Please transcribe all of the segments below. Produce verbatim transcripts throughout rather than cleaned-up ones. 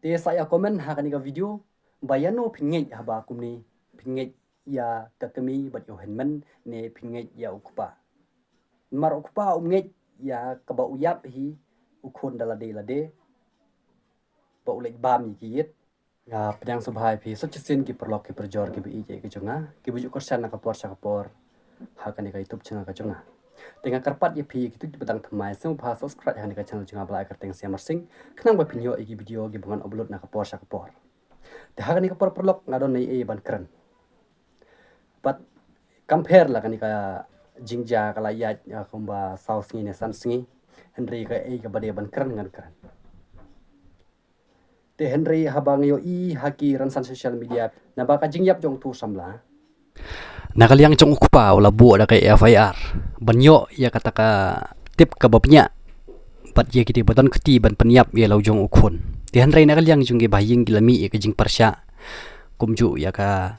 Te sa ïa comment ha kane ka video ba ïano phin ngeit haba kumne, phin ngeit ïa ka kmie bad ïa u hynmen ne phin ngeit ïa u kpa. Namar u kpa um ngeit ïa kaba u ïap hi u khun da lade lade ba u leit bam ïa ki ïit. Nga pdiang sngewbha ïa phi sa shisien ki paralok ki parajor kiba ïeit ki jong nga, kiba ju kyrshan na ka por sha ka por ha kane ka YouTube channel ka jong nga. Te nga kyrpad ïa phi ïa kito kiba dang thymmai, sngewbha subscribe ha kane ka channel jong nga ba la ai kyrteng Siam Marsing, khnang ba phin ïoh ïa ki video kiba ngan upload na ka por sha ka por. Te ha kane ka por paralok nga don ei ei ban kren. Bad compare la kane ka jingjia ka la ïaid, ah, kumba saw sngi ne san sngi. Hynrei kaei kaba dei ban kren ngan kren. Te hynrei haba nga ïohi ha ki rynsan social media naba ka jingïap jong uto u samla, na ka liang jong u kpa u la buh da ka F I R ban ïoh ïa kata ka tip kaba bniah bad ïa kito ba don kti ban pynïap ïa la u jong u khun. Te hynrei na ka liang jong kiba ha ïing ki la mih ïa ka jingpyrshah kumjuh ïa ka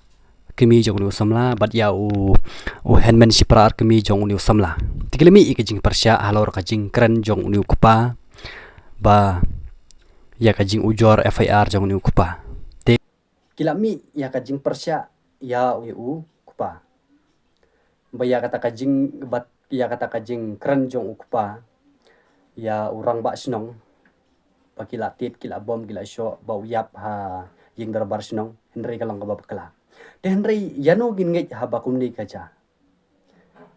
kmie jong une u samla bad ïa u, u hynmen shipara ar kmie jong une u samla. Te ki la mih ïa ka jingpyrshah halor ka jingkren jong une u kpa ba ïa ka jingujor F I R jong une u kpa. Te ki la mih ïa ka jingpyrshah ïa une u kpa ba ïa kata ka jing, bad ïa kata ka jingkren jong u kpa ïa u rangbah shnong ba ki la tied, ki la bom, ki la shoh ba u ïap ha ïing dorbar shnong, hynrei ka long kaba bakla. Te hynrei ïano ngin ngeit haba kumne ka jia?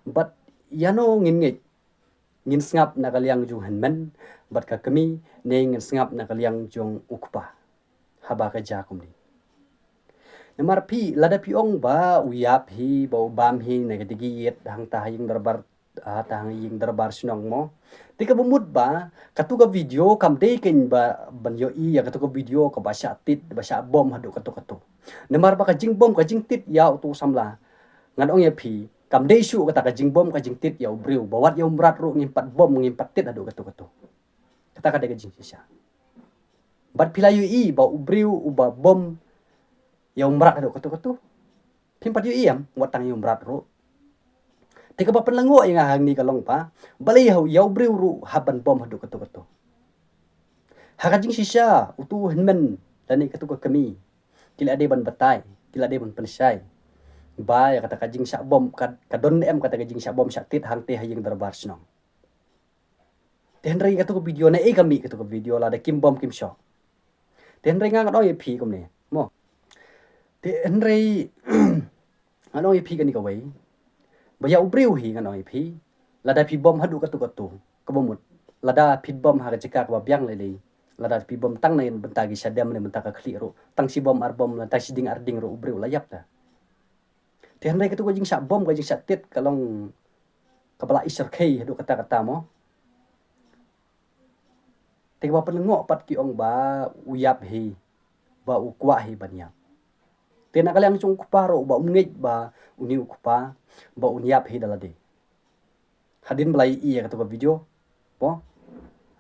Bad ïano ngin ngeit? Ngin sngap na ka liang jong u hynmen bad ka kmie ne ngin sngap na ka liang jong u kpa haba ka jia kumne? Namar phi, lada phi ong ba u ïap hi, ba u bam hi na ka digi ïit hangta ha ïing dorbar, ah, hangta ha ïing dorbar shnong mo. Te kaba mut ba kato ka video kam dei kein ba ban ïohi ïa kato ka video kaba shah tied, ba shah bom haduh kato kato. Namar ba ka jingbom ka jingtied ïa uto u samla, ngan ong ïa phi, kam dei shuh kata ka jingbom ka jingtied ïa u briew, ba wat ïa u mrad ruh ngim pat bom, ngim pat tied haduh kato kato. Kata ka dei ka jingshisha. Bad phi la ïohi ba u briew uba bom ïa u mrad haduh kato kato? Phim pat ïohi em, wat tang ïa u mrad ruh. Te kaba pynlyngngoh ïa nga hangne ka long ba balei ïa u briew ruh hap ban bom haduh kato kato? Ha ka jingshisha uto u hynmen lane kato ka kmie ki la dei ban batai, ki la dei ban pynshai ba ïa kata ka jingshah bom ka, ka don em kata ka jingshah bom shah tied hangta ha ïing dorbar shnong. Te hynrei kato ka video, naei ka mih kato ka video lada kim bom kim shoh? Te hynrei nga ngan ong ïa phi kumne mo. Te hynrei ngan ong ïa phi kane kawei, ba ïa u briew hi ngan ong ïa phi, lada phi bom haduh kato kato, kaba mut lada phi bom ha ka jaka kaba biang lei lei, lada phi bom tang na bynta ki shadem ne bynta ka khlieh ruh, tang shi bom ar bom, tang shi ding ar ding ruh u briew u la ïap da. Te hynrei kato ka jingshah bom ka jingshah tied ka long kaba la i shyrkhei haduh katta katta mo. Te kaba pynlyngngoh pat ki ong ba u ïap hi, ba u kwah hi ban ïap. Te na ka liang jong u kpa ruh ba um ngeit ba une u kpa ba un ïap hi da lade. Hadien ba la ïohi ïa kato ka video mo,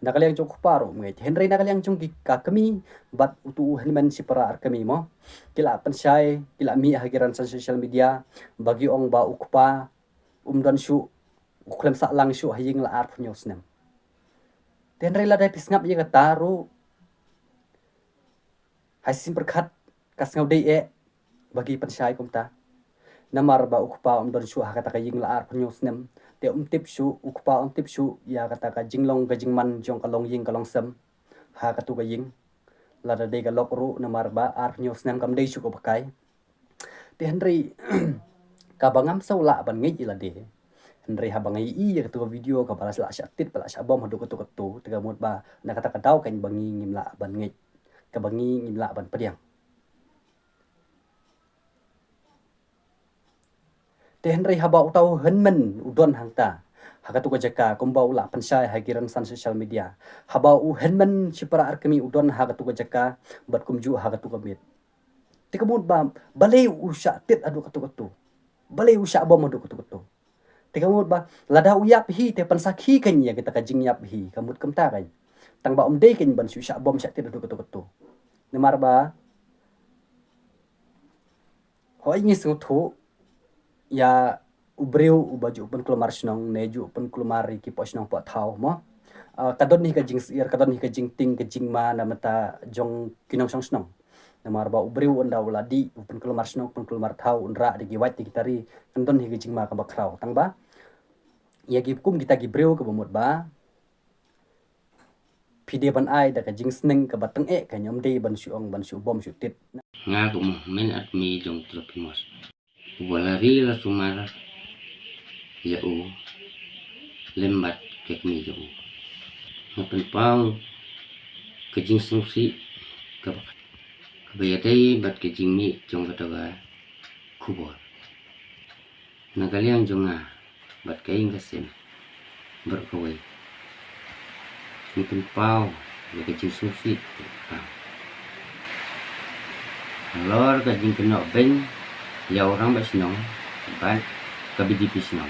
na ka liang jong u kpa ruh um ngeit. Hynrei na ka liang jong ki, ka kmie bad uto u hynmen shipara ar kmie mo, ki la pynshai, ki la mih ha ki rynsan social media ba ki ong ba u kpa um don shuh, u khlem sah lang shuh ha ïing la arphew hynñiew snem. Te hynrei lada phi sngap ïa kata ruh, ha shisien pyrkhat ka sngew dei eh ba ki pynshai kumta. Namar ba u kpa um don shuh ha kata ka ïing la arphew hynñiew snem, te um tip shuh, u kpa um tip shuh ïa kata ka jinglong ka jingman jong ka longïing ka longsem ha kato ka ïing. Lada dei ka lok ruh, namar ba arphew hynñiew snem kam dei shuh kaba kai. Te hynrei kaba ngam sngew lah ban ngeit ïa lade, hynrei haba nga ïohi ïa kato ka video kaba la shah tied, ba la shah bom haduh kato kato, te ka mut ba na kata ka daw kan ba ngi ngim lah ban ngeit, kaba ngi ngim lah ban pdiang. Te hynrei haba uta u hynmen u don hangta ha kato ka jaka, kumba u la pynshai ha ki rynsan social media, haba u hynmen shipara ar kmie u don ha kato ka jaka bad kumjuh ha kato ka miet, te ka mut ba balei u shah tied haduh kato kato? Balei u shah bom haduh kato kato? Te ka mut ba lada u ïap hi te pynsakhi kan ïa kita ka jingïap hi, ka mut kumta kan. Tang ba um dei kan ban shu shah bom shah tied haduh kato kato. Namar ba hooid ngi sngewthuh ïa u briew uba ju pynkulmar shnong ne ju pynkulmar ïa ki poh shnong poh thaw mo. Ah, ka don hi ka jingsyier, ka don hi ka jingtieng, ka jingma na bynta jong ki nongshong shnong. Namar ba u briew ynda u la dih, u pynkulmar shnong, pynkulmar thaw, u nrah da ki wait da ki tari, kan don hi ka jingma kaba khraw. Tang ba ïa ki kum kita ki briew kaba mut ba phi dei ban ai da ka jingsneng kaba tyngeh, ka ym dei ban shu ong, ban shu bom shu tit. Nga kum u hynmen Admi jong Trophimus, uba la ri la sumar ïa u lem bad ka kmie jong u. Nga pynpaw ka jingsngewsih kaba, kaba ïadei bad ka jingmih jong kata ka khubor. Na ka liang jong nga bad ka ïing ka sem baroh kawei, ngi pynpaw ïa ka jingsngewsih. Halor ka jingkynnoh beiñ ïa u rangbah shnong bad ka B D P shnong,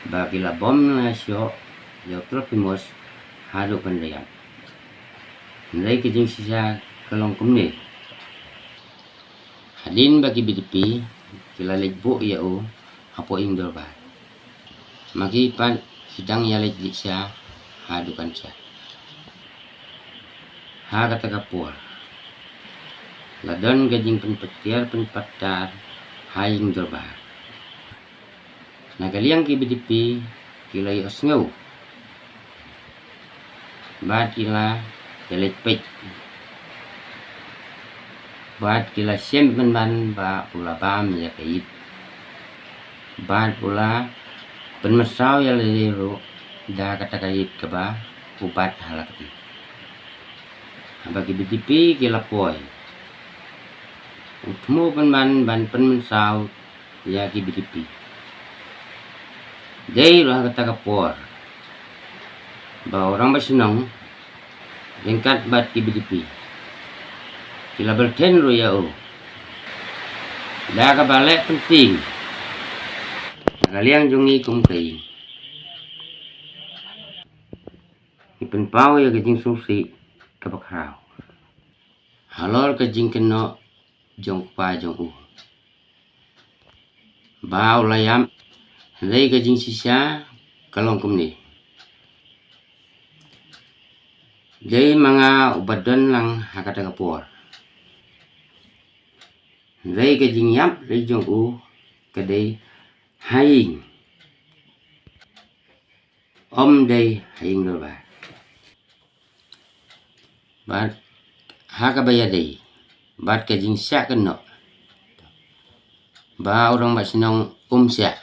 ba ki la bom la shoh ïa u Trophimus haduh ban da ïap. Hynrei ka jingshisha ka long kumne. Hadien ba ki B D P ki la leit buh ïa u hapoh ïing dorbar, ma ki pat ki dang ïaleit leit sha ha dukan sha. Ha kata ka por la don ka jingpynpatiar pynpatar ha ïing dorbar. Na ka liang ki B D P ki la ïohsngew bad ki la ïaleit peit bad ki la shem pynban ba u la bam ïa ka ïit bad u la pynmynsaw ïa lade ruh da kata ka ïit kaba u bat ha la ka ti. Haba ki B D P ki la poi, u thmu pynban ban pynmynsaw ïa ki B D P. Dei ruh ha kata ka por ba u rangbah shnong ryngkat bad ki B D P ki la byrthen ruh ïa u da kaba leh pyntieng. Na ka liang jong ngi kum ka ïing, ngi pynpaw ïa ka jingsngewsih kaba khraw halor ka jingkynnoh jong u kpa jong u ba u la ïap. Hynrei ka jingshisha ka long kumne. Dei ma nga uba don lang ha kata ka por. Hynrei ka jingïap lei jong u ka dei ha ïing, ym dei ha ïing dorbar. Bad ha kaba ïadei bad ka jingshah kynnoh ba u rangbah shnong um shah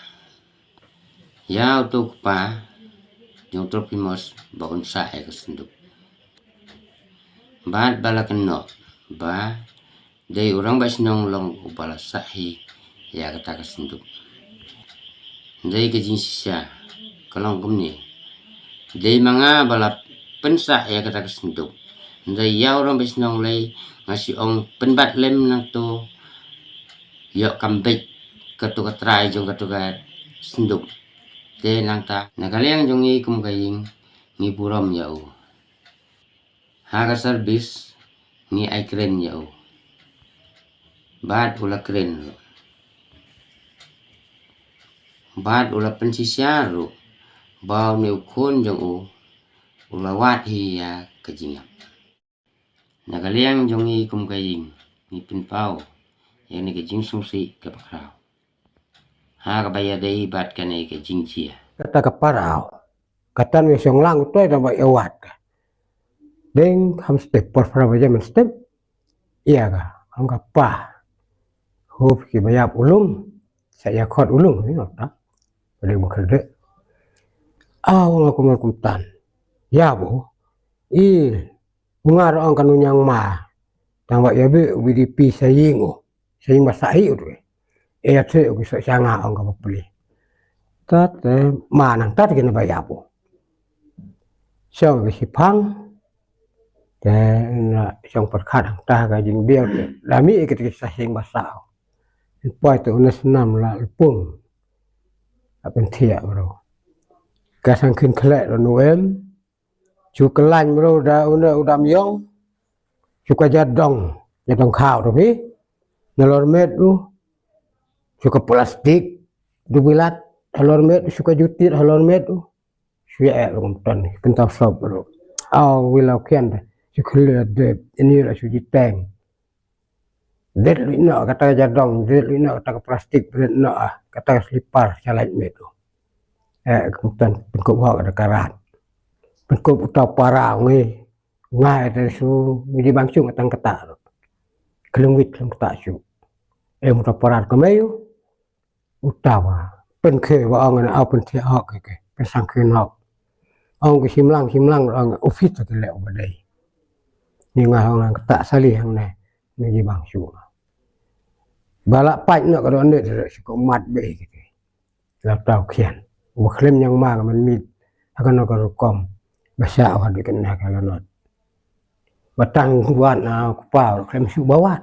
ïa uto u kpa jong u Trophimus ba un sah ïa ka syndup. Bad ba la kynnoh ba dei u rangbah shnong long uba la sah hi ïa kata ka syndup. Hynrei ka jingshisha ka long kumne. Dei ma nga ba la pynsah ïa kata ka syndup. Hynrei ïa u rangbah shnong lei nga shu ong pynbat lem nangto, ïoh kam beit kato ka trai jong kato ka syndup. Te nangta na ka liang jong ngi kum ka ïing ngi burom ïa u. Ha ka service ngi ai kren ïa u bad u la kren ruh bad u la pynshisha ruh ba une u khun jong u u la wad hi ïa ka jingïap. Na ka liang jong ngi kum ka ïing ngi pynpaw ïa kane ka jingsngewsih kaba khraw ha kaba ïadei bad kane ka jingjia. Kata ka paraw kata ngi shong lang u toi da ba ïa wad ka deng kham step por phra baje man step. Ïa ka ong ka pa, hup ki ba ïap u lung sa ïa khot u lung ni nota. Deng ba kherde a ong ka kumno kumtan ïa bo i u ngar ong ka nu ñiang ma. Tang ba ïa be u B D P sa ïing u sa ïing ba sa hi u tu. E ïa te u ki sa shanga ong ka ba pli. Tat ma nang tat ki na ba ïa bo shong ki si phang. Te na shong pyrkhat hangta ka jingbiang te la mih ïa kita ki saheng ba saw. Poi te u na snam la lpung. A pynthiah bro. Ka sang khin khleh ro nu em. Shu kyllain bro da u na u dam yong. Shu ka jadong, jadong khaw ro phi. Na lor met u. Shu ka plastik du bilat halor met u, shu ka jutit halor met u. Shu Pia eh rukom ton, pyntaw sop ruh. Aw, wi la u khian de. Shu khlieh de, ini la shu jiteng. Det luit noh kata ka jadong, det luit noh kata ka plastik, det noh ah, kata ka slipar, shalait met tu. Eh, kumtan, pynkup hok da ka rat. Pynkup uta para ngi, ngai te su, ngi di bang shu ngatang kata tu. Khlem wit, khlem kata shu. Eh, uta para ka meyu, uta ba. Pynkhe ba ong na au pynthe hok ke, ke. Pynsang khe nok. Ong ke simlang, simlang, ong office ke le ba dei. Ni nga ong kata sali hang ne, ni di bang shu. Ba la pait nok ka do ne, shu ko mat be ke. La tau khian. Ba khlem nyang ma ka man mit. Ha kano ka rukom. Ba sha wa dei kane ka lanot. Ba tang wat na u kpa, khlem shu ba wat.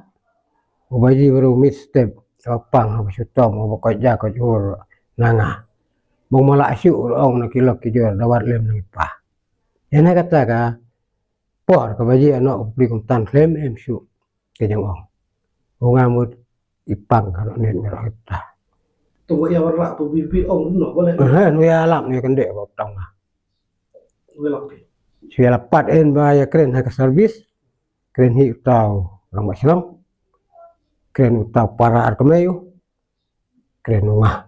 Uba ji baru mit step. Ba pang, ba shu tom, ba koit ja, koit hur. Na nga. Bang mala shu ong na ki lok ki jor, da wat lem na ki pa. Ïa na kata ka por, kaba ji ano u pli kumtan khlem em shu. Ka jong ong. U nga mut i pang ka ne ngi rah ta. Tu ba ïa warah tu bi bi ong no ba le. Eh, nu ïa lap ne kan de ba tang. Wi lap pi. Shu ïa lap pat en ba ïa kren ha ka service. Kren hi u tau lang ba shlong. Kren u tau para ar ka meyu. Kren u nga.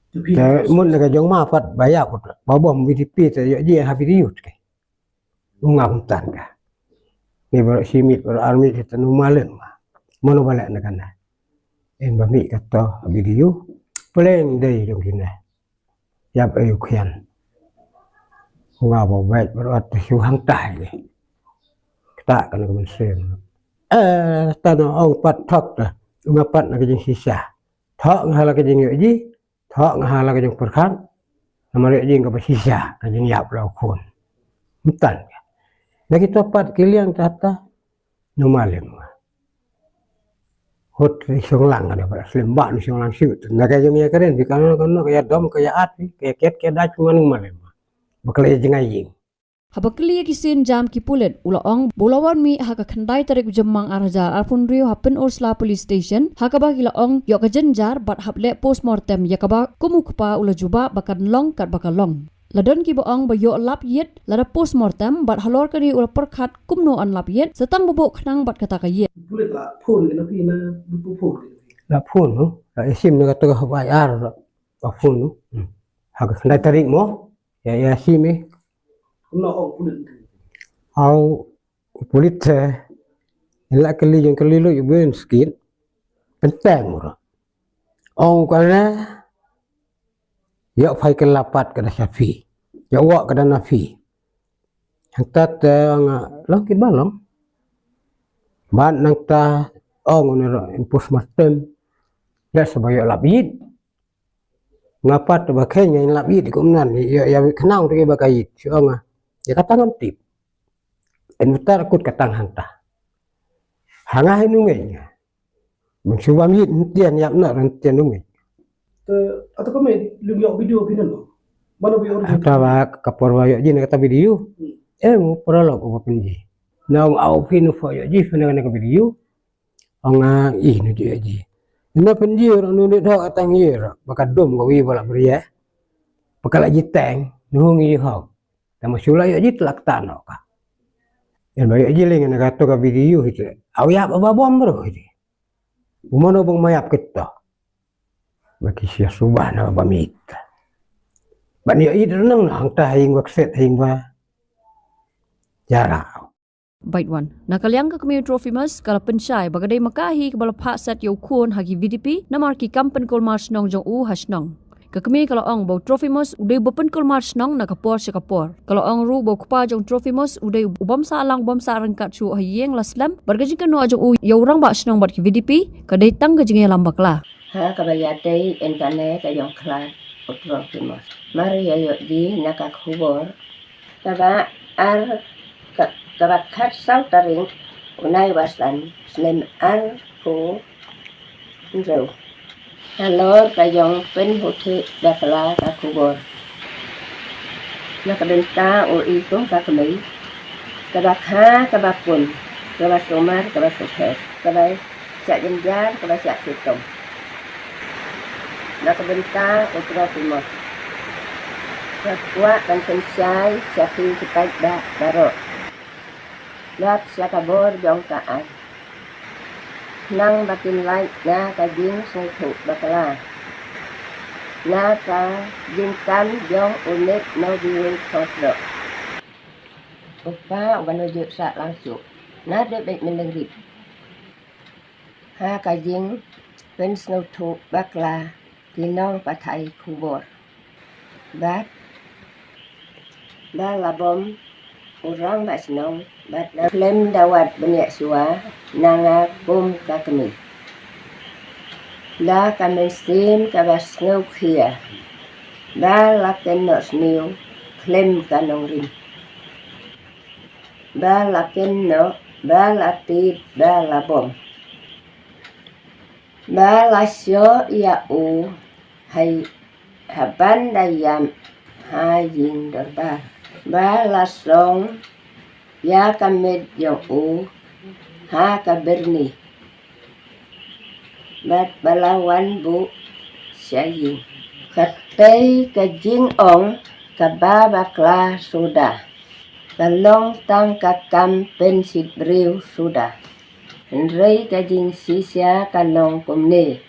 Tu bi. Te mun na ka jong ma pat ba ïa ko ba bom B T P te ïa ji ha video te. U nga kumtan ka. Ni baru simit, baru armit, kita nu malem ma. Mano ba leh na kane. En ba mih kato, video. Pleng dei jong kine. Ïap ayu khian. U nga ba bait, baru at shu hangtai ni. Kata kane ka mynsiem. Eh, tano ong pat thok ta. U nga pat na ka jingshisha. Thok nga hala ka jingïohi. Thok nga hala ka jingpyrkhat. Namar ïohi jing kaba shisha ka jingïap la u khun. Mynta ka. Na kito pat ki liang kata. Nu malem. Hut ri shong lang ka dei ba slem ba nu shong lang shu. Na ka jingïakren bi kano kano ka ïadom ka ïaat bi ka ïaket ka ïadait kumno nu malem. Ba ka la ïa jngai jing. Haba kylli ïa ki sienjam ki pulit, u la ong ba u la wan mih ha ka khyndai tarik u Jymmang ar hajar arphew hynriew ha Pynursla Police Station, ha kaba ki la ong ïoh ka jynjar bad hap leh postmortem ïa kaba kum u kpa u la jubab ba kan long katba ka long. La don kiba ong ba ïoh lap ïit lada postmortem bad halor kane u la pyrkhat kumno yn lap ïit, sa tang ba buh khnang bad kata ka ïit. Pulit la phone ïa na phi na, bu phone ïa na phi. La phone, no? La isim na kata ka haba ar la phone, no? Hmm. Ha ka khyndai tarik mo? Ïa, ïa, sim eh. Kumno ong pulit? Aw, u pulit te, ïa la kylli jong kylli lu ïa u Ben Skit. Pynteng u ra. Ong kane, ïa phai kylla pat ka da sha phi. Ïa wok ka da na phi. Hangta te ong, long ki ba long. Bad nangta ong une ra, in postmortem. Leh sa ba ïoh lap ïit. Nga pat ba kheiñ nga lap ïit kumnan, ïa, ïa khnang te ba ka ïit, shu ong nga. Ïa kata ngam tip. En utar kut ka tang hangta. Ha nga hi nungei nga. Ban shu bam ïit hyntian ïap na hyntian nungei. Te, ata ka me, lum ïoh video phi nano? Mano bi ïoh video? Ata ba ka por ba ïoh ji na kata video. Hmm. Eh, mu por lo ko ba pynji. Na ong au phi nu pho ïoh ji, phi na ka video. Ong nga, ih, nu ji, ji. Na pynji ro nu ni dok atang ye ro. Ba ka dum ka wi ba la bria. Ba ka la jiteng, nu ngi hok. Tama shu la ïoh ji tlak ta no ka. Ïa ba ïoh ji leng na ka to ka video hite. Au ïap ba bom bro hite. U mano bang ma ïap kito. Ba ki sia suba na ba mit. Ba ni ïoh ji nang na hangta ha ïing ba kset ha ïing ba. Jara. Bait wan. Na ka liang ka kmie u Trophimus, ka la pynshai, ba ka dei ma ka hi kaba la phah set ïa u khun ha ki V D P, namar ki kam pynkulmar shnong jong u ha shnong. Ka kmie ka la ong ba u Trophimus, u dei uba pynkulmar shnong na ka por sha ka por. Ka la ong ruh ba u kpa jong u Trophimus, u dei u bym sah lang, u bym sah ryngkat shuh ha ïing la slem, bad ka jingkynnoh jong u ïa u rangbah shnong bad ki V D P, ka dei tang ka jingïalam bakla. Ha kaba ïadei ïa kane ka jong khlad u Trophimus. Mar ïa ïoh ji na ka khubor. Kaba ar ka-, kaba khatsaw tarik u nai u bad san snem arphew hynriew. Halor ka jong pynhuthiah bakla ka khubor. Na ka bynta u i kum ka kmie. Kaba kha, kaba pun, kaba sumar, kaba sukher, kaba shah jynjar, kaba shah shitom. Na ka bynta u Trophimus. Nga kwah ban pynshai sha phi ki paidbah baroh, lap sha ka bor jong ka aiñ, nang ba kin lait na ka jingsngewthuh bakla na ka jingkam jong u Nick Nobie Kongkdok. U kpa uba nujut sah lang suk na dei beit myndeng rip ha ka jingpynsngewthuh bakla ki nongpathai khubor. Bad ba la bom u rangbah shnong bad la khlem da wad bniah shuwa na nga kum ka kmie. Da ka mynsiem kaba sngewkhia ba la kynnoh sniew khlem ka nongrim. Ba la kynnoh, ba la tied, ba la bom. Ba la shoh ïa u ha, ha ban da ïam ha ïing dorbar. Ba la song ïa ka met jong u ha ka byrni. Bad ba la wan buh sha ïing. Katei ka jingong kaba bakla suda ka long tang ka kam pynshit briew suda. Hynrei ka jingshisha ka long kumne.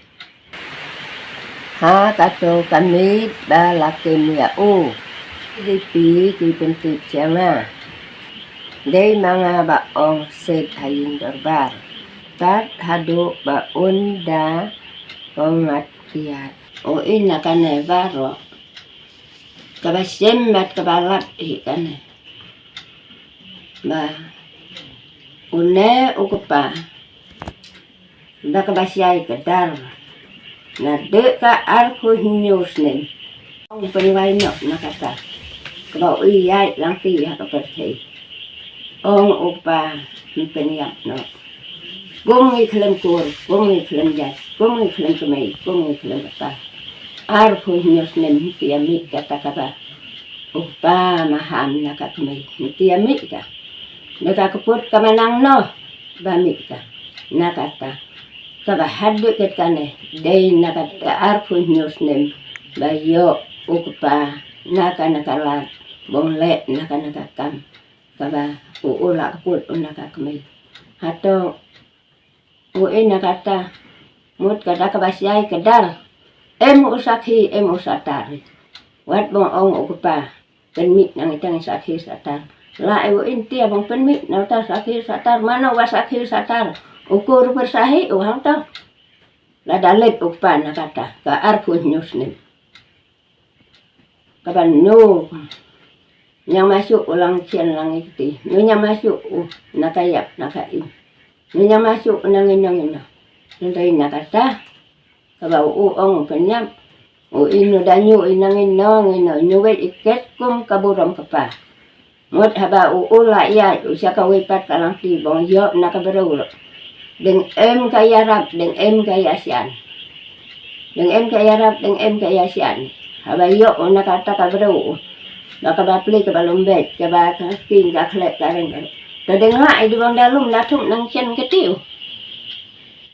Ha kato ka miet ba la kem ïa u, ki dei phi ki pyntip sha nga. Dei ma nga ba ong shet ha ïing dorbar. Kat haduh ba un da ong ngat kiad. O i na kane baroh kaba shem bad kaba lap hi kane. Ba une u kpa da kaba shai ka dar na dei ka arphew hynñiew snem. Ong pynwai noh na kata kaba u ïaid lang ti ha ka pyrthei. Ong u kpa, pynïap noh. Kum ngi khlem kur, kum ngi khlem jait, kum ngi khlem kmie, kum ngi khlem kpa. Arphew hynñiew snem, ngi ïa mih kata kaba u kpa maham na ka kmie, ngi ïa mih ka. Na ka kput ka manang noh ba mih ka. Na kata kaba haduh kat kane, dei na kata arphew hynñiew snem ba ïoh u kpa na ka na ka lad, bong leh na ka na ka kam kaba u u la kput u na ka kmie. Hato u i na kata, mut kata kaba shai ka dar. Em u sakhi, em u satar. Wat bong ong u kpa, pynmih nang itang sakhi satar. La e u i ntia bong pynmih na uta sakhi satar, mano ba sakhi satar. U kur pyrsahi u hangto. La da leit u kpa na kata ka arphew hynñiew snem. Kaba nu ñiang masuk u lang chian lang ikti, nu ñiang masuk u na ka ïap na ka im, nu ñiang masuk u na ngino ngino. Hynrei na kata kaba u u ong u pynïap, u i nu da ñu i na ngino ngino, ñu wei i ket kum ka burom kpa. Mut haba u u la ïaid u sha kawei pat ka lang ti bong ïoh na ka briew ruh. Dang em ka ïarap, dang em ka ïasian. Dang em ka ïarap, dang em ka ïasian. Haba ïoh u na kata ka briew u, na kaba pli kaba lum beit, kaba ka skin ka khlek ka reng ka. Te dang la i di bong da lum na thum nang chen ka ti u.